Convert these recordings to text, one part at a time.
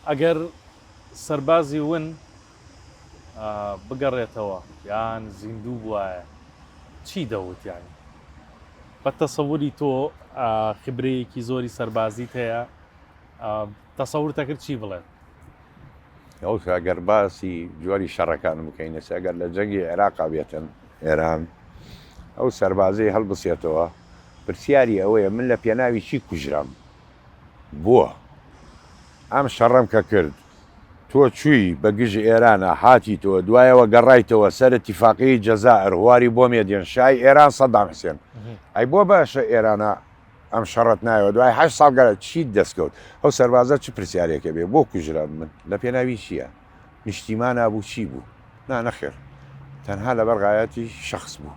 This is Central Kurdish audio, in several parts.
ئەگەر سەربازی ون بگەڕێتەوە یان زیندوو بوایە چی دەوت یانی بە تەسەوری تۆ خبرەیەکی زۆری سەربازیت هەیە تەسەورت دەکرد چی بڵێت؟ ئەوسا گەر باسی جۆری شەڕەکان بکەین ئێستا گەر لە جەنگی عێراقا بێتن ئێران ئەو سەربازەی هەڵبسێتەوە پرسیاری ئەوەیە من لە پێناوی چی کوژرام بۆ ئەم شەڕەم کە کرد تۆ چووی بە گژ ئێرانە هاتیتەوە دوایەوە گەڕایتەوە سەر اتفاقی جەزائر هواری بۆمێ دێن شای ئێران سەدام حسێن ئەی بۆ باشە ئێرانە ئەم شەڕەت نایەوە دوای هەشت ساڵ گەرا چیت دەستکەوت ئەو سەربازە چ پرسیارێکە بێ بۆ کوژرام من لە پێناوی چییە نیشتیمانا بوو چی بوو نا نەخێر تەنها لەبەر غایەتی شخص بوو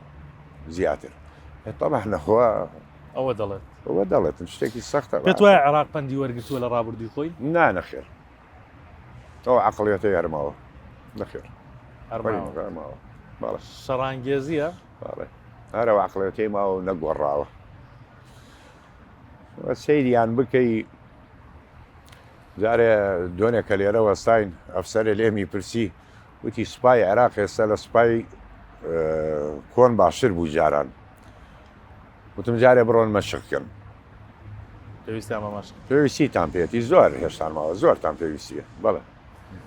زیاتر طبعا نەخوا ئەوە دەڵێت ئەوە دەڵێتن شتێکی سەختە پێت وایە عێراق پەندی وەرگرتووە لە ڕابردووی خۆی نا نەخێر ئەو عقلیەتەی هەرماوە نەخێر هەرماوە بەڵێ شەڕانگێزیە بەڵێ هەرەوە عقلیەتەی ماوە و نەگۆڕاوە سەیریان بکەی جارێ دۆنێ کە لێرە وەستاین ئەفسەرێ لێمی پرسی وتی سوپای عێراق ئێستا لە سوپای کۆن باشتر بوو جاران وتم جارێ بڕۆن مەشق کەن پێویستیان بە مەشق پێویستیتان پێێتی زۆر هێشتان ماوە زۆرتان پێویستیە بەڵێ.